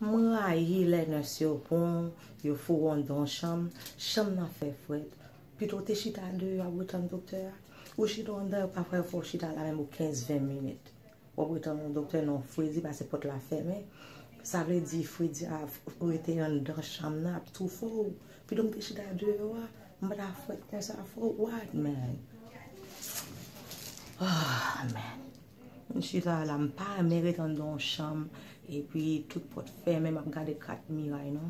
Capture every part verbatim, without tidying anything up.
M rayi lè nèse yo pran w, yo foure w anndan yon chanm, chanm nan fè frèt. Pito w te chita deyò ap ret tann doktè a. Ou chita anndan, yo pa fè fò w chita la menm pou kenz ven minit. W ap ret tann yon doktè nan yon fredi, paske pòt la fèmen. Sa vle di fredi a rete anndan chanm nan ap toufe w. Pito m te chita deyò a, m pa ta frèt konsa, for what, man? Ah, man. M chita la, m pa renmen ret anndan yon chanm, epi tout pòt fèmen, m ap gade kat miray, non.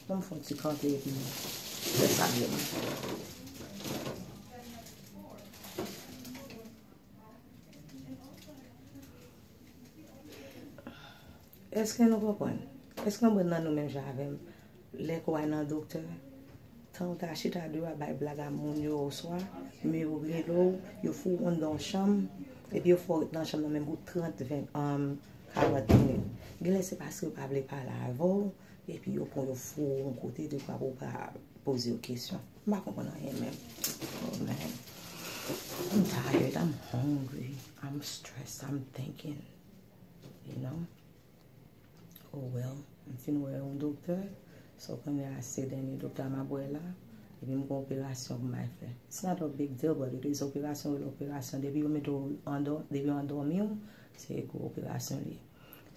Bon, m fè yon ti kanpe epi m fè sa byen. Èske nou konprann? Èske anpil nan nou menm jan avè m? Lè ke w al nan doktè, tan w ta chita deyò ap bay blag a moun yo oswa, men yo rele w, yo foure w anndan yon chanm, epi yo fè w ret nan chanm nan menm pou trant, ven, um, karant minit. Genlè se paske yo pa vle pale avè w, epi yo pran yo foure w yon kote dekwa pou w pa poze yo kesyon. M pa konprann anyen menm. Oh man. I'm tired, I'm hungry, I'm stressed, I'm thinking, you know? Oh well, m fin wè yon doktè. So kounye a se dènye doktè m ap wè la. Epi m gen operasyon pou m al fè. It's not a big deal, but it is operasyon, wi, operasyon. Depi yo mete w andò-, depi yo andòmi w, se gwo operasyon li ye.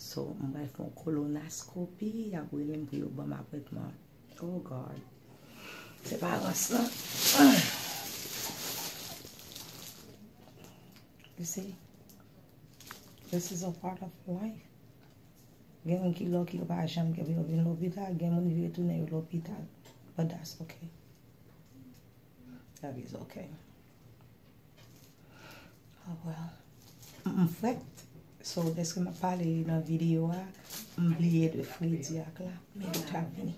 So, m pral fè yon kolonaskopi, y ap rele m pou yo ban m apwentman. Oh God. Se pa rans lan. You see, this is a part of life. Gen moun ki lucky yo pa janm gen pou yo vin lopital, gen moun vire tounen yo lopital. But that's okay. That is okay. Oh well. M, m frèt. So, dèske m ap pale nan videyo a, m bliye de fredi ak la. Men yo t ap vini.